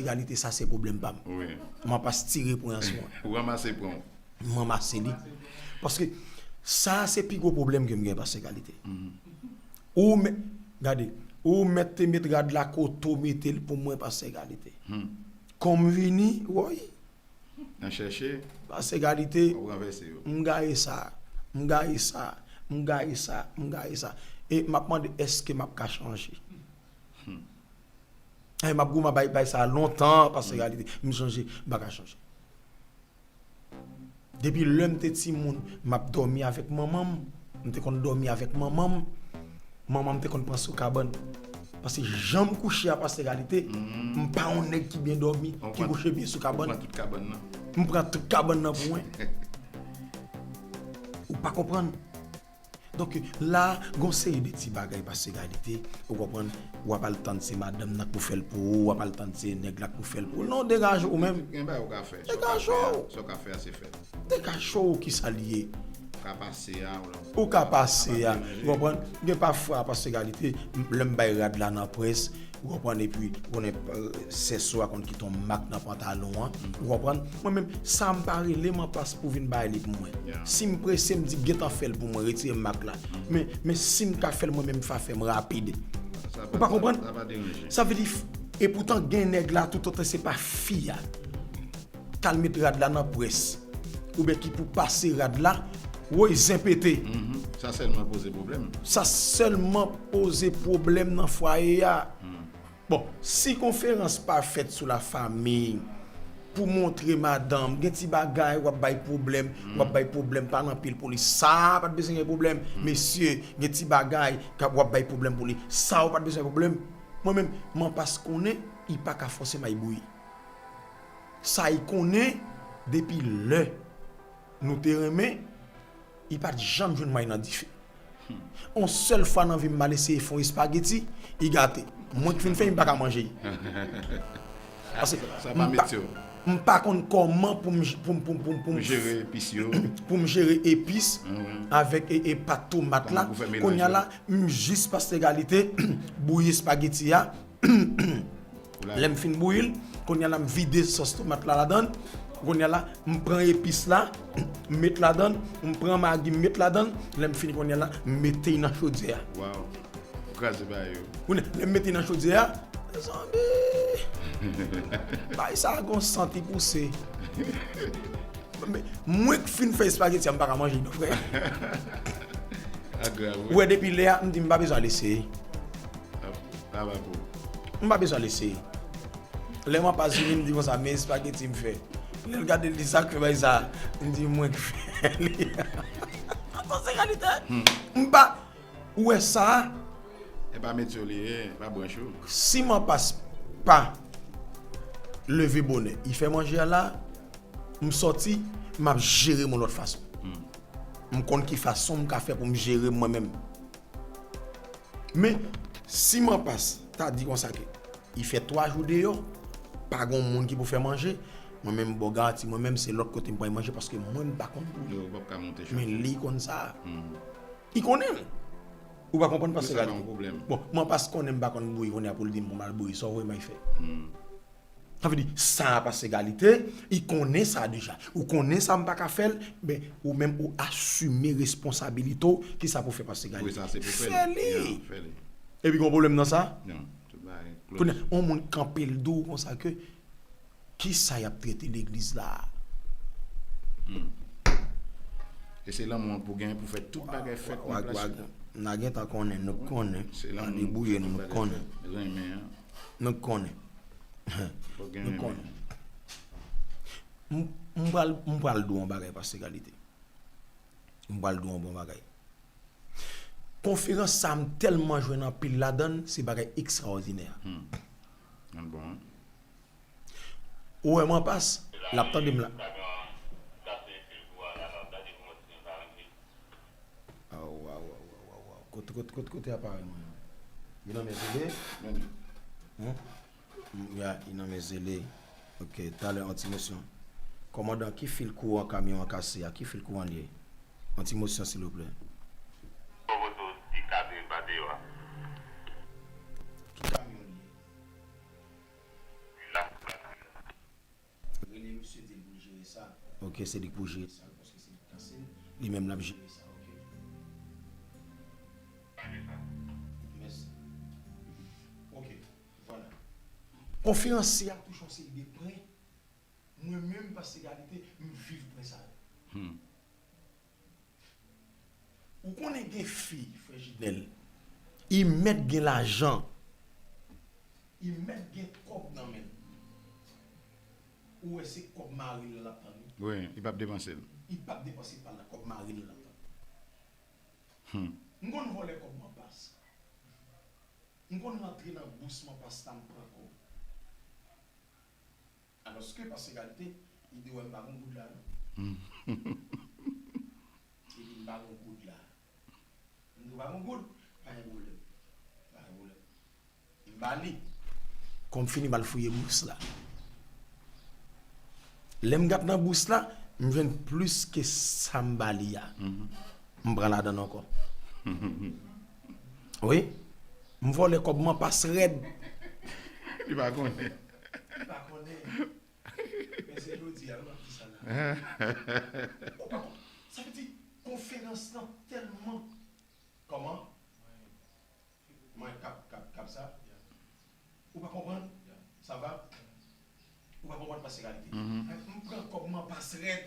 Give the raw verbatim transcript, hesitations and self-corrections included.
Egalite, sa se pwoblèm pa m. Wi. Manpas tire pwen an sou mwen. Ou ranmase pwen w. M ranmase li. Paske sa se pi gwo pwoblèm ke m gen, Pastè Egalite. Ou mèt, gade, ou mèt te met rad la kote w mete l pou mwen, Pastè Egalite. Kon m vini, woy. Nan chèche, Pastè Egalite, w ranvèse yo. M gaye sa, m gaye sa, m gaye sa, m gaye sa. E m ap mande, èske m ap ka chanje? E m ap goumen bay, bay sa lontan, Pastè Egalite. M chanje, m pa ka chanje. Depi lè m te timoun, m ap dòmi avèk manman m. M te konn dòmi avèk manman m. Manman m te konn pran sou kabann. Paske jan m kouche a, Pastè Egalite, m pa yon nèg ki byen dòmi, ki kouche byen sou kabann. Ou pran tout kabann nan. M pran tout kabann nan pou mwen. Ou pa konprann? Donk, la, gon seri de ti bagay, Pastè Egalite, ou konprann, w ap al tann se madanm nan k pou fè l pou ou, w ap al tann se nèg la k pou fè l pou ou. Non, degaje w menm. Gen bagay ou ka fè. Degaje w. Sa w ka fè a, se fè l. Degaje w, kisa l ye? Ou ka pase a, ou ka pase a, ou konprann? Gen pafwa, Pastè Egalite, m, lè m bay rad la nan près, ou konprann, epi, ou konnen, euh, sè so a konn kite yon mak nan pantalon an, ou konprann? Mwen menm, sa m pa rele Manpas pou vin bay li pou mwen. Si m prese, m di, "Gentan fè l pou mwen, retire mak la." Men, men si m ka fè l mwen menm, m fa fè m rapid. Ou pa konprann? Sa vle di, epoutan gen nèg la, toutotan se pa fi a k al met rad la nan près, oubyen ki pou pase rad la, woy, zen pete. Sa sèlman poze pwoblèm. Sa sèlman poze pwoblèm nan fwaye a. Bon, si konferans pa fèt sou lafanmi, pou montre madanm, gen ti bagay w ap bay pwoblèm, w ap bay pwoblèm, pa nan pil pou li. Sa pa t bezwen gen pwoblèm. Mesye, gen ti bagay k ap, w ap bay pwoblèm pou li. Sa ou pa t bezwen pwoblèm. Mwen menm, Manpas konnen, li pa ka fòse m al bouyi. Sa li konnen, depi lè nou te renmen, li pa t janm jwenn may nan dife. On sèl fwa nan vi m, m al eseye fè yon espageti, li gate. Mwen k fin fè l, m pa ka manje l. Paske m pa, m pa konn kòman pou m, pou m, pou m, pou m, pou m jere epis yo. Pou m jere epis avèk e, e pat tomat la. Kounye a la, m jis, Pastè Egalite, bouyi espageti a. Lè m fin bouyi l, kounye a la m vide sòs tomat la ladan l. Kounye a la, m pran epis la, m met ladan l, m pran magi, m met ladan l. Lè m fini kounye a la, m mete l nan chodyè a. Waw. Ou kraze bagay yo. Kounye a, lè m mete l nan chodyè a, mezanmi, bagay sa a gon sant li pouse. Men, mwen k fin fè espageti a, m pa ka manje l non, frè. Ou wè, depi lè a, m di m pa bezwen al eseye. M pa bezwen al eseye. Lè Manpas vini, m di konsa, men espageti m fè. Lè l gade, l di, "Sa k fè bagay sa a?" M di, "Mwen k fè li." Sa se reyalite. M pa, ou wè sa a? E pa metye w li ye, e pa branch ou. Si Manpas pa leve bonè, li fè manje a la, m sòti, m ap jere m yon lòt fason. M konn ki fason m ka fè pou m jere m mwen menm. Men, si Manpas ta di konsa ke li fè twa jou deyò, pa gen moun ki pou fè manje, mwen menm, m ba w garanti, mwen menm, se lòt kote m pral manje, paske mwen, m pa konn bouyi. Men li konn sa. Li konnen l. Ou pa konprann, Pastè Egalite? Bon, Manpas konnen m pa konn bouyi, kounye a pou l di m pou m al bouyi, sa w vle m al fè? Sa vle di, sa a, Pastè Egalite, li konnen sa deja. Ou konnen sa, m pa ka fè l, men ou menm ou asime responsabilite w, kisa pou fè, Pastè Egalite? Fè li. Epi gon pwoblèm nan sa? Kounye a, yon moun kanpe l di w konsa ke, kisa y ap trete legliz la a? E se lanmou an pou gen pou fè tout bagay fèt nan plas yo. N a gentan konnen, nou konnen. N a debouye nou, nou konnen. Renmen an. Nou konnen. Nou konnen. M, m pral, m pral di w yon bagay, Pastè Egalite. M pral di w yon bon bagay. Konferans sa a, m tèlman jwenn anpil ladan l, se bagay ekstraòdinè. Ann bon. Ou wè Manpas, l ap tande m la. Aw, aw, aw, aw, aw, aw. Kote, kote, kote, kote aparèy mwen an? Li nan men Zele? Hein? Mm, ya, li nan men Zele. Ok, talè, yon ti motion. Kòmandan, ki fil kouran kamyon an kase a? Ki fil kouran l ye? Yon ti motion, silvouplè. Ki kamyon l ye? Li la pou Misye di l pou l jere sa. Ok, se li k pou jere sa, paske se li k kase l. Li menm l ap jere sa, ok. Mèsi. Ok, vwala. Konferans sila touche yon seri de pwen. Mwen menm, Pastè Egalite, m viv pwen sa yo. Hmm. Ou konnen gen fi, frè Jidnèl, li mèt gen lajan, li mèt gen kòb nan men l. Ou wè se kòb mari l l ap tann wi. Wi, li p ap depanse l. Li p ap depanse pa l la, kòb mari l l ap tann. Hmm. M konn vòlè kòb m an pas. M konn rantre nan bous m an pas la, m pran kòb. Alòske Pastè Egalite, li di w m pa gon goud la non. Li di m pa gon goud la. M di w pa gon goud, pa gen pwoblèm. Pa gen pwoblèm. M ba li. Kon m fini m al fouye bous la. Lè m gat nan bous la, m jwenn plis ke sa m ba li a. M pran ladan l ankò. Wi. M vòlè kòb m an pas rèd. Li pa konnen. Li pa konnen. Men se jodi a, wi, m ap di sa la. Ou pa konn. Sa vle di, konferans lan tèlman. Kòman? Mwen kap, kap, kap sa. Ou pa konprann? Sa va? Ou pa konprann Pastè Egalite? M pran kòb m an pas rèd.